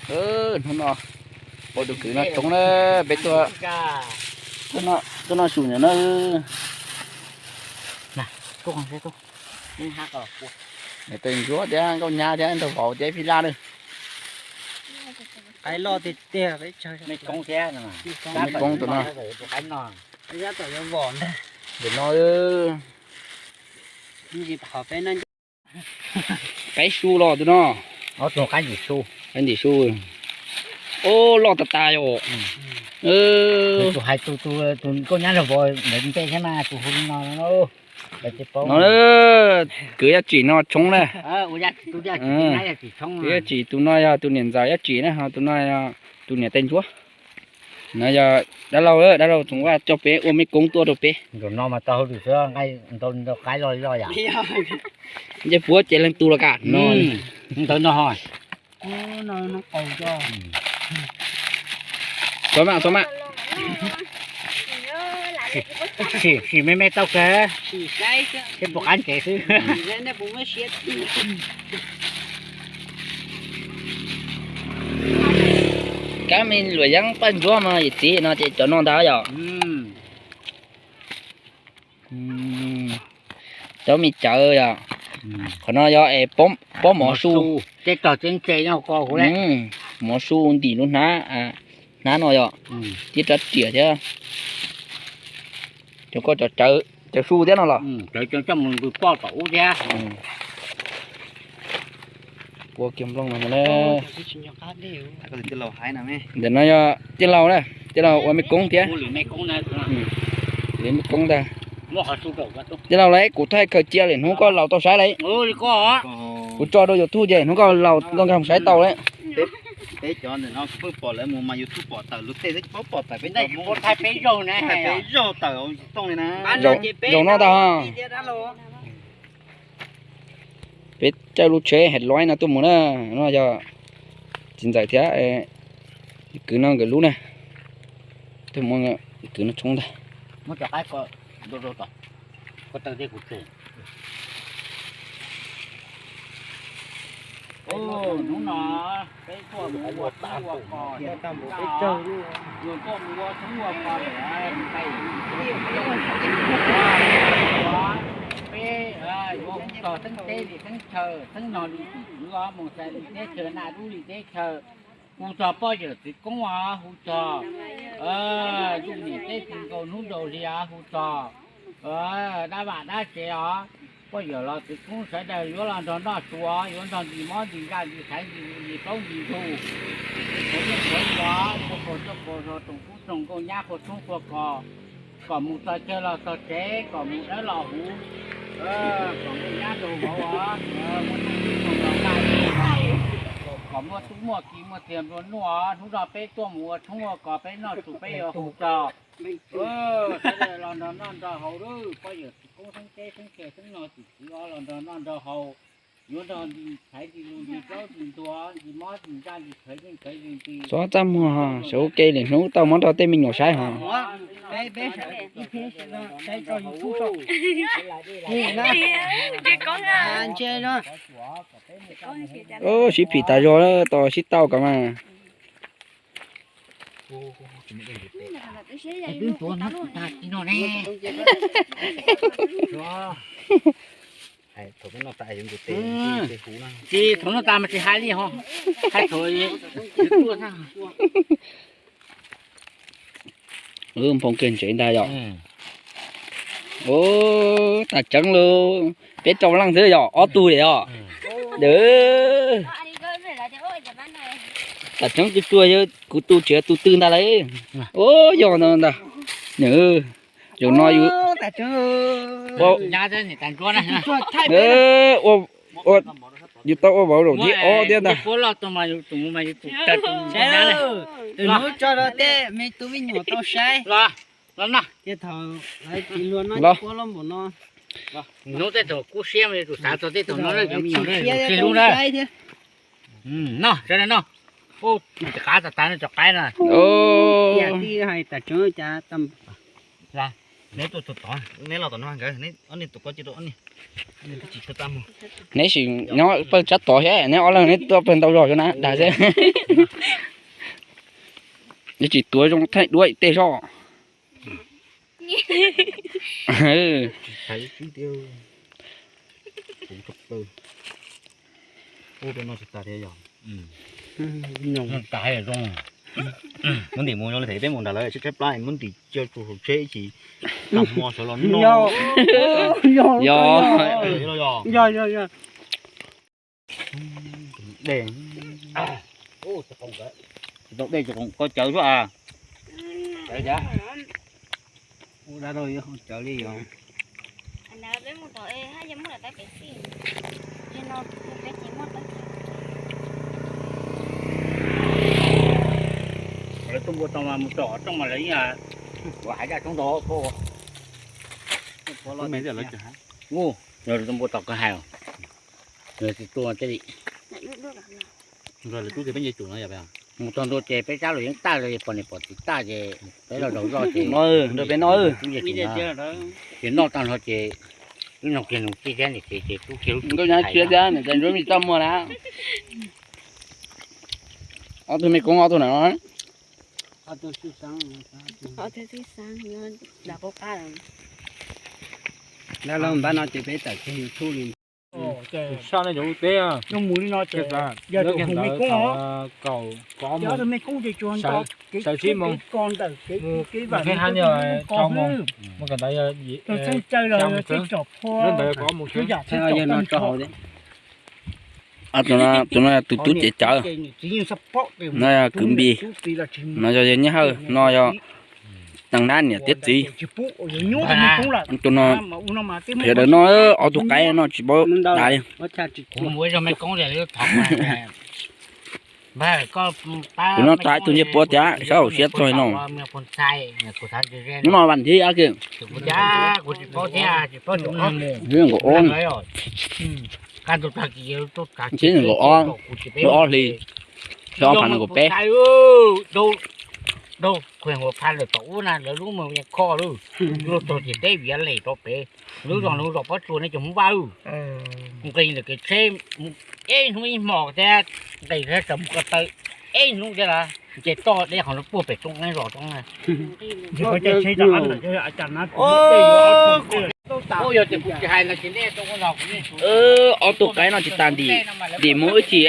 Hnub no pom tus kwv no tsoov na, peb tuaj, tuaj noj su ntawm no. Tej ntsuab thiab nkauj nyab thiab nraug vauv thiab phij laj na. Me koob tus no. Ntawm no qaib su los tus no. Qaib ntim su. Ub, loj tas tas yom. Hais tus, tus nkauj nyab nraug vauv ntawd npe thiab mas tus hu li no no. No, kwv Yaj Tsim no tshoob na. Kwv Yaj Tsim tus no yog tus niam ntxawm Yaj Tsim na, ho tus no yog tus niam tais ntsuab. No yog dab laug, dab laug txoov vaj coj peb ua me koob tuaj rau peb. Ncej puab ces leej twg los kam no. Ntawd no ho. Txhob maj, txhob maj. Sim, sim me me tau kawg, seb puas qab ntsev xwb. Kab me luam yeeb paj ntsuab mas yawm txiv no ces cov no ntag yom. Cov me cawv yom. Qhov no yog es pob mov su. Mov su ntim lub hnab, hnab no yom. Thiab rab riam thiab. Cov ko cov cawv su thiab no los. Ua kiag nplooj no na. Ntawm no yog tij laug na, tij laug ua me koob thiab. Me koob ntag. Tij laug lauj, kuv thaij khaws cia lwm hnub koj laus tau saib lauj. Kuv tso rau YouTube ces hnub koj laus tau nkag mus saib tau lauj. Peb cov ntawm no kuv pheej pom lawv mus mas YouTube pom tawm lub tej xwb, pom tawm peb thaij peb zaug na, peb zaug tawm tooj li na. Zaum no ntag. Peb caij lub tsheb hais loib no tuaj mus na, no yog txiv ntxawm thiab kwv no nkawd lub na, tuaj mus kwv no tshoob ntag. Hnub no peb tuaj mus ua tub ua kos, yus tuaj mus ua tub ua kos lawm, peb yuav hu txog xeeb teb li xeeb chaw, xeeb nog li tim kwv os, mus xais li teb chaw, naj dub li teb chaw, hu txog poj yawm txiv koob os, hu txog ntuj niam teb txiv nkaus hnub nkaus hli os, hu txog dab vaj dab tsev os, poj yawm los txiv koob sawv daws yuav los nrog noj su os, yuav nrog nti mob nti zaj nti xaiv nti nti plaub nti ntug, ua yeej ua yos, ua kaus coj kaus zog, roos kub roos nkauj nyab, qhua tshoob qhua kos, kom mus txog chaw los txog tsev, kom mus dawb los huv, kom nkauj nyab nraug vauv os, muaj neej muaj tsav los nqa, kom muaj tub muaj ki muaj txiag nplua nuj os. Hnub no peb tuaj mus ua tshoob ua kos, peb noj su peb yuav hu txog sawv daws los nrog noj nrog haus lauj, poj yawm txiv koob xeeb teb xeeb chaw xeeb nog tim kwv os, los nrog noj nrog haus, yuav nrog nti xaiv nti lus nti plaub nti ntuag nti mob nti zaj nti khawv nti khawv nti nti. Txhob txaj muag, sawv ua ke lwm hnub tau muab rau tej me nyuam saib hos. Sib phim tas zog, tau sib tau kom mas. Tsis thaum noj tas mas tsis hais li ho, hais thaum tuaj. Nphoo kiag ntsev ntag yom. Ub, tas tseeb lauj, peb rau leej xwb yom, ob tug li os. Tam tseeb tsuag tsuag, kuv tu tsev tu twg ntag lauj. Ub, yog no ntag. Zaum no yus, yus tau ua vauv zaum thib ob thiab ntag. Tus hnub tso rau tej me tub me nyuam tau saib. Los, hnub tej thaum kub siab mas yus tus xav txog tej thaum no na, cov me nyuam na, yus siab lub na. Noj, sawv daws noj. Ub, nws cov qaib tas tas no, cov qaib no. Yam tij hais tas tseeb cas tau. Neb tuaj txog tod, neb los tom no nkawd, neb ob niag tus ko cia rau ob niag. Neb sim nyob pawg tsab tod thiab, neb ob leeg neb tuaj pawg ntau zog xwb na, dag xwb. Neb tsis tuav zoo thaij duab tej zog. Muab ntim mus no li them peb mus nram lawv tshaib tshaib plab, muab ntim cia tsuas saum tsheb ib chim, tag hmo sawv los noj. Yog, yog, yog. Dej, tsis tau dej, koj cawv suab a. Cawv li os. Lawv tuaj npua tau mas mus tom rooj mas lawv yeej ua hais daj tshoob ntau. Yog tuaj npua tom kawg hais, yog tsis tuaj thiaj li. Mus txog ntua ces peb sab los yeej tag, pom niam pom txiv tag ces peb los zaum zoj ces nrog peb noj. Ces noj tag nrho ces wb nug kiag nus txij thiab niam txiv ces rub kiag lub tswv yim hais thiab niam tais Ntsuab Mim txaj muag na. Ob tug me koob ob tug na. Npaj no ces peb tawm kiag YouTube li. Soj nej cov ub teb, yog tus me koob, yog tus me koob ces tsuas nto kev sib ntawm kev vaj kev tsev, tus txheej caw los txheej tsom phua, tus yam txheej tsom tag nrho. Tus no tus tub cev cawv, no yog kwv Npis, no yog yawg Nyiaj Hawj, no yog Teev Nab niam thiab txiv. Tus no, sawv daws noj, ob tug qaib no tsis paub tas li. Kuv no tag ib tug ncej puab tias sab hauv siab txog no. Hnub no vas thib ab kiag, nkaum ob, nkaum ob hli, xyoo ob phav nees nkaum peb. Khuj hu pha lawm tom ub na, lawv lub mus kho lawm, luag txog ces deb viav lem rau pem. Lub zos no zos pob tsuas nej cov Hmoob Vaj, nqis ntawm kev tsheb mus ib hnub ib hmos thiab, nqis thiab sawv mus ko taw ib hnub thiab las, ces toj deb qhov no puag pem roob qeeb zos roob na. Yog tias kuv tsis hais no ces nej, ob tug qaib no tsis tas ntim, ntim mus ib chim,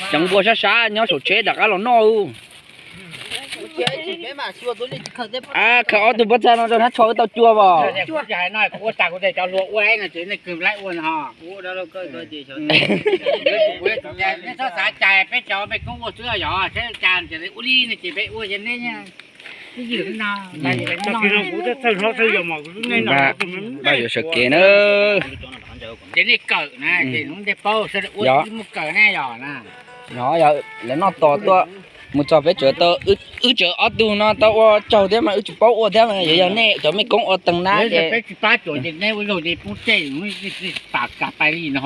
tseev npua sab sab nyob saum tsheb rov qab los noj. Khaws ob tug pob txha no rau hnab tsho wb tau cua os. Nej txhob xav cas peb cov me koob ua xwb yog, saib cas ua li no ces peb ua ces nej Npaj yuav sawv kev na. Ces nej kawm na, ces ntej paub sawv daws ua ib mus kawm ne yog na. Yog, yog lawv noj tos tuaj, mus txog peb tsev tau, wb tsev ob tug no tau ua tsaug thiab mas wb tsis paub ua thiab mas yuav yog nej cov me koob ua teev nab ces peb tsis pab tsuas ces nej ua zaug ces poob tej pam kas pais li no.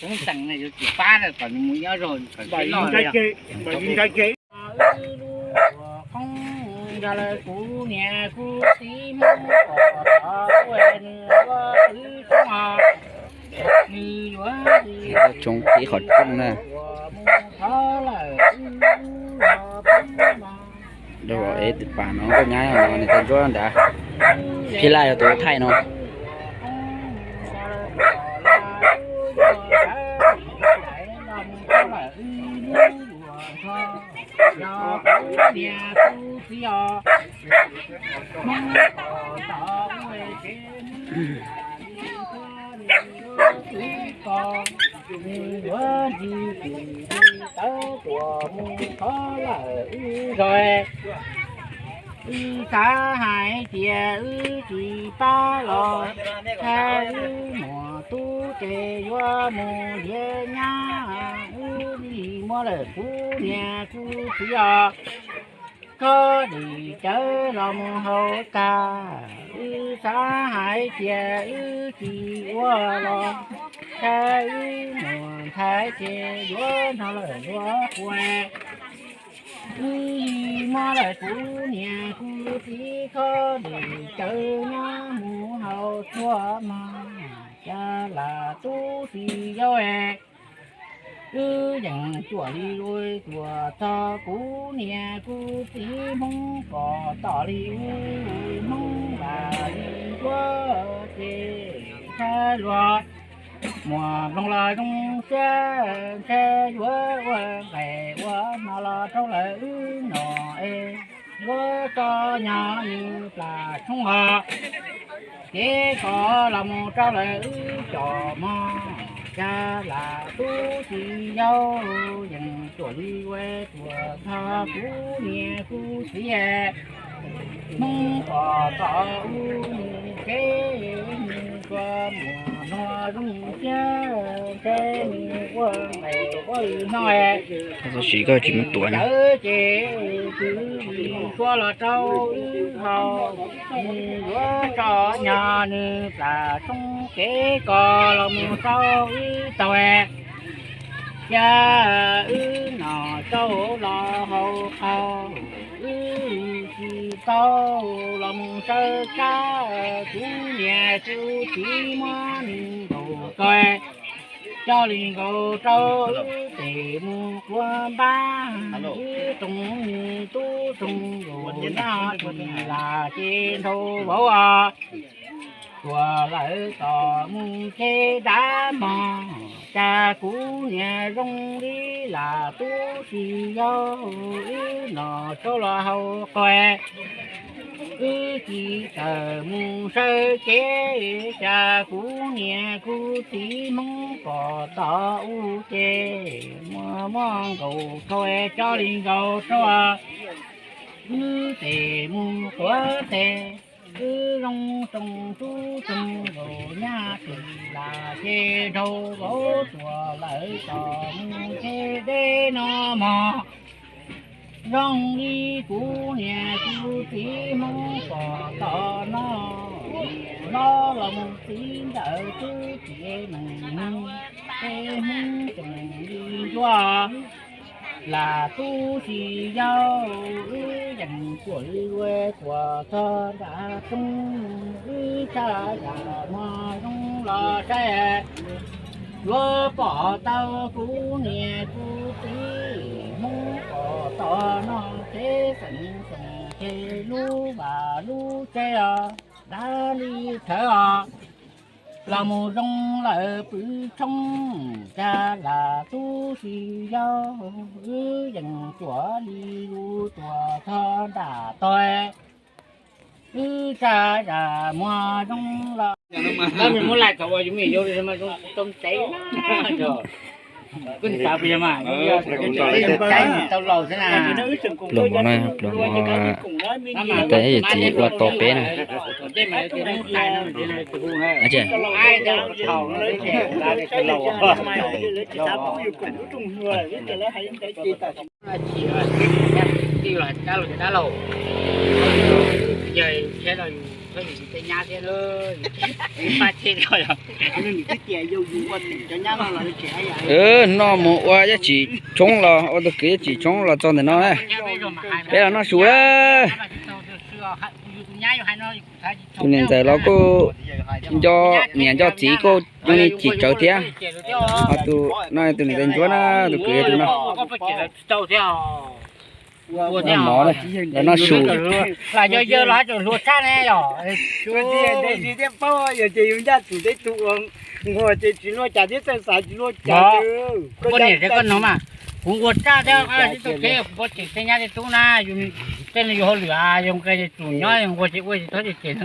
Poob teev yuav tsis pab kom nws mus nyob zog kom noj. Kuv niam kuv txiv Hmoob, nws yuav tsoov tib qhov rooj na. Rau es tus pas no nkauj nyab no, nws tus ntsuab nrad, phij laj yog tus thaij no. Wb xav hais tias wb tsis pab los, wb muam tub ces yuav mus nrhiav nyab, wb li muab lawm kuv niam kuv txiv os. Kho dim cawv los mus hauv tag, wb xav hais tias wb tsis ua los, wb muam ntxhais ces yuav nrog lawm luag qhua. Wb li muab lawm kuv niam kuv txiv, kho dim cawv nyob mus hauv tshuaj mog. Cas lam tub si yau es, wb yeej cuam li ua tuam txog kuv niam kuv txiv Hmoob pom tom li wb Hmoob lam li ntsuab ces ntshai luag. Muaj mloog los zoo siab ntshe yuav ua nqaim ua no los rau lawv wb nom es, yuav tso nyog nws plam tshoob hos, ces koj los mus rau lawv wb cov mog. Cas lam tub si yau, yeej cuam li ua tuam txog kuv niam kuv txiv, Hmoob pom tom ub nws kev, nws tua muag no zoo siab ntshe nws ua nqaim ua no. Txog siv koj tsis muab tuav na. Ces kwv suav los rau wb haus, nws yuav tso nyog nws plam tshoob kev koj los mus rau wb taug. Cas wb nom rau los haus qaug, wb tsis tau los mus sawv tshab, kuv niam kuv txiv muab nws nkaus koj, coj li nkaus rau wb tes mus quav npab, wb roog nws tub roog nkaus nyob tsis lam ces nrau vauv os. Tuam lawv tom mus ces dab mog, cas kuv niam zoo li lam tub si yau, wb nom rau los haus qaug, wb tsis tawm mus sawv kev, cas kuv niam kuv txiv Hmoob pom tom ub ces muab muab nkaus koj coj li nkaus rau wb tes mus quav tes, wb zoo roog tub roog nkaus nyab tsis lam ces nrau vauv. Tuam lawv tom mus ces deb no mog, zoo li kuv niam kuv txiv Hmoob pom tom no, los los mus txiv ntawd twb tsis meem, tej Hmoob tseem li ntsuab. Lam tub si yau, wb yeej cuam li ua tuam txog nram roob, wb tsa yam muag zoo los saib, yuav pom tau kuv niam kuv txiv Hmoob pom tom no, ces xeem xeem ces lub vaj lub tsev os, dab li thawv os, los mus zoo lawm pw tshoob. Cas lam tub si yau, wb yeej cuam li ua tuam txog nram tog, wb tsa yam muag zoo los. Tab sis muab laij thaum uas yus me yau li mas zoo tau ntev na. Koj xav puas yog mas, tau laus xwb na. Pluas mov na, pluas mov, tej yawm txiv ua tos peb na. Yog yus thiab los yus pab thiab os. Noj mus ua ib tsim tshoob los, ua tus kwv ib tsim tshoob los txog ntawm no na. Peb los noj su lawm. Tus niam ntxawm los kuj nco niam nco txiv kuj zoo li tsim tsawv thiab. Ho tus no tus niam ntxawm ntsuab na, tus kwv yog tus no. Noj mov, los noj su. Lam yog yawg los hais tseem hluas tshaj ne yom. Yog ces yus ncaj tsum tej tug uas nquag ces tsis luaj cas thiab, txawj xav tsis luaj cas. Koj niam thiab koj no mas, kuv ua tshaj thiab, kuv pov tseem tej nyab tej tub na, tej no yus hauj lwm, yus nqe tsum nyob, yus nquag ces ua tsis tau ces,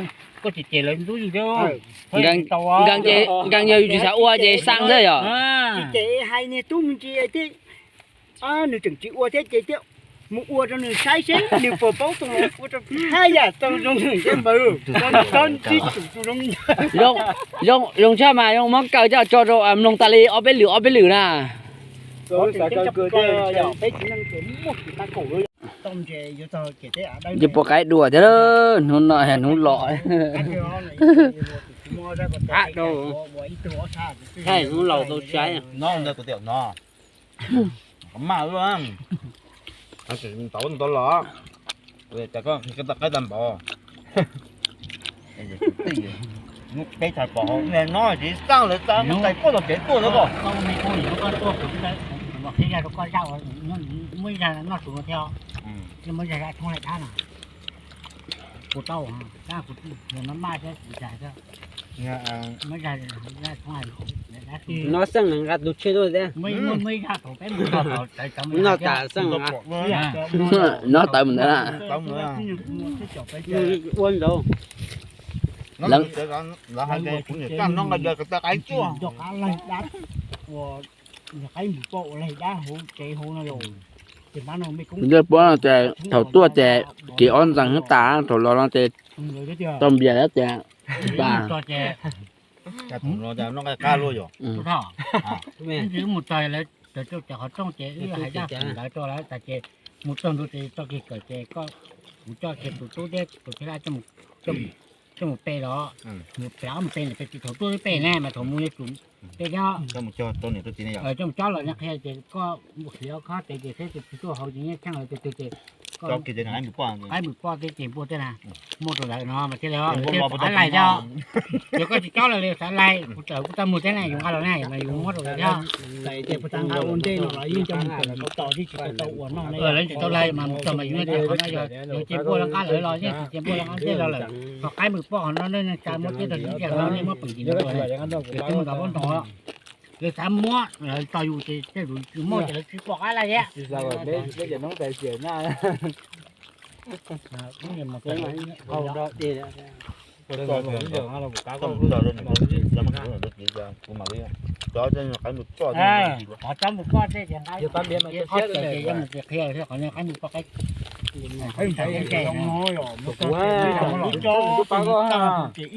koj tsis cem lawv ntxub yus thiab. Nkees yog yus tsis xav ua ces xaa xwb yom. Ces hais niag tub me ntsis thiab, nws tseem tsis ua thiab ces thiaj mus ua rau nws saib seb nws puas paub tau ua rau haj yam tau zoo thiab npawg. Txhob ntsib tsum tus zoo. Zoo, zoo tshaj mas zoo muab kaw coj tso rau mloog tas li ob peb lwm ob peb lwm na. Ces puas qaib dua thiab, hnub no hnub los. Hnub laus tau saib. Tau los, cas koj qaib tag npaum. Peb txhais pom hauv no tsis txaj lawv txaj muab tais puag tom kev tuaj lawm ko. Muab ib zaj noj su thiab, muab ib zaj tshoob laim dab no. Kuv tau, tab kuv maj maj thiab kuv tsis hais thiab. Muab ib zaj tshoob laim dab. No xeej nqa tus tshiab tuaj thiab. Muab ib zaj thaum peb mus noj tas xeej. No tawv mus ntawd na. Ua nraud. Lawv hais tias kuv niam txaj no nqa yog ko taw qaib tuaj. Qaib npus poj ua laig dab hauv tsev hauv no yom. Ntawd puab tias thaum tuaj ces kev ob ntxees tas, thaum los no ces tau npias lawm tias tas. Thaum no noj nqaij qab luaj yom. Ntsis wb mus txog lawv cov qhov rooj ces wb hais zaj lawv rau lawv tas ces mus txog ntua ces txoj kev kawm ces koj, kuv coj kiag tus tub thiab tus thib laj coj mus pe los, mus pe ob mus pe niam pe txiv, thaum tuaj twb pe ne mas thaum mus yuav tsum pe thiab. Coj mus cob los nyob qhia ces koj mus qhia ob khob tes ces saib tus twg tuaj hauv ces nyob tsheej lawv tus twg ces koj qaib npus poj thiab ces npua thiab na, muab rau lawv no mas thiaj li pom qab laig thiab. Yog koj tsis cob lawv li xav laig, kuv txawm kuv tau mus thiab na, yus nqa los na mas yus muab rau lawv thiab. Lawv tsis tau laig mas mus txog mas yus tias qhov no yog cia npua lawv nqa lawv los yeej tsis cia npua lawv nqa ntej los lawm. Qhov qaib npus poj qhov no nej neej tsa muab tib tug ib ntsia no nej muab pem tim no, ces twb mus nrog pab nrog lawv xav muab lawv tso yus ces tej zaum yus muaj ces lawv tsis pom qab laig thiab. Qhov tsob npus poj tej ces nqa, qhov no qaib npus poj qaib, qaib npus poj qaib.